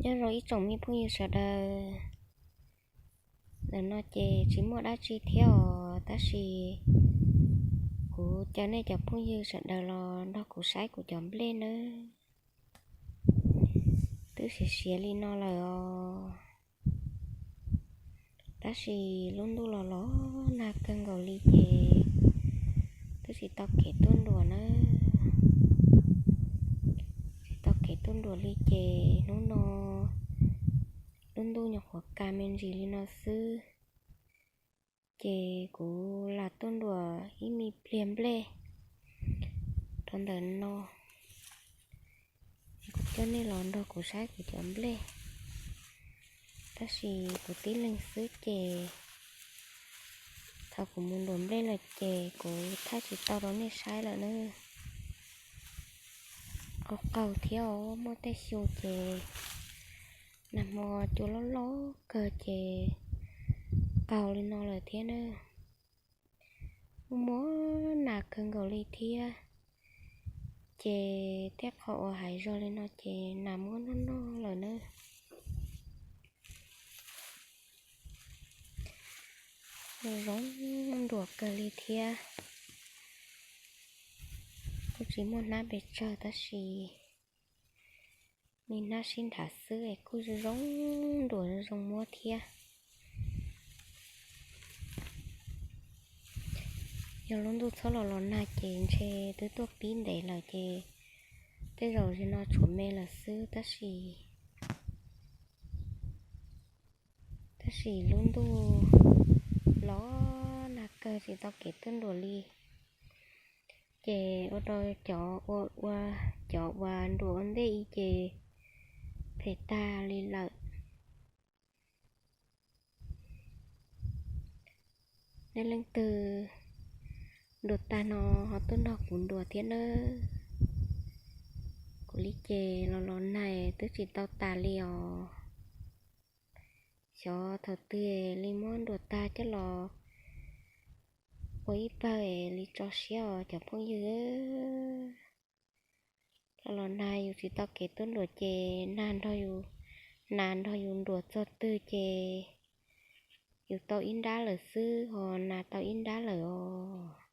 Nyob zoo ib tsoom me phooj ywg sawv daws. Ntawm no ces tsis muaj dab tsi thiab os, tab sis kuv caw nej cov phooj ywg sawv daws los nrog kuv saib kuv cov nplej nawb. Twb siav siav li no lawm os, tab sis lub ntuj los los nag kawg nkaus li ces twb tsis tau kev tuaj nruam nawb. Tsis tau kev tuaj nruam li ces hnub no lub ntuj nyuam qhuav ka me ntsis li no xwb, ces kuv lam tuaj nruam ib me pliag nplej rau ntawm no. Kuv coj nej los nrog kuv saib kuv cov nplej, tab sis kuv tib leeg xwb ces thaum kuv mus nruam nplej lawm ces kuv thaij tsis tau rau nej saib lawm nawb. Qaug qaug thiab os, muaj tej xyoo ces nag hmo cua loj loj kawg ces qaug li no lawm thiab nawb. Muaj muaj nas kawg nkaus li thiab, ces tej qho uas hais zog li no ces nas muab noj noj lawm nawb. Zoo nruam kawg li thiab. Kuj tsis muaj hnab pes tsawg tab sis me hnab sib nrhav xwb es kuj zoo nruam zoo muab thiab. Yog lub ntuj txhob los los nag ces ntshe twb tuaj pib ntev lawm ces tej zaum zaum no tshuav me lawm xwb tab sis tab sis lub ntuj los nag kawg tsis tau kev tuaj nruam li, ces ua rau cov ua, ua, cov uas nruam ua ntej ib ces phem tag li lawm. Nej leej twg nruam tag no ho tuaj nrog kuv nruam thiab nawb. Kuv li ces los los nag twb tsis tau tas li os. Xyov thaum twg li muab nruam tag coj los ua ib pawg es li tso siab os cov phooj ywg. Los los nag yus tsis tau kev tuaj nruam ces nag nrog yus, nas nrog yus nruam txog twg ces yus tau ib nrab lawm xwb ho nas tau ib nrab lawm os.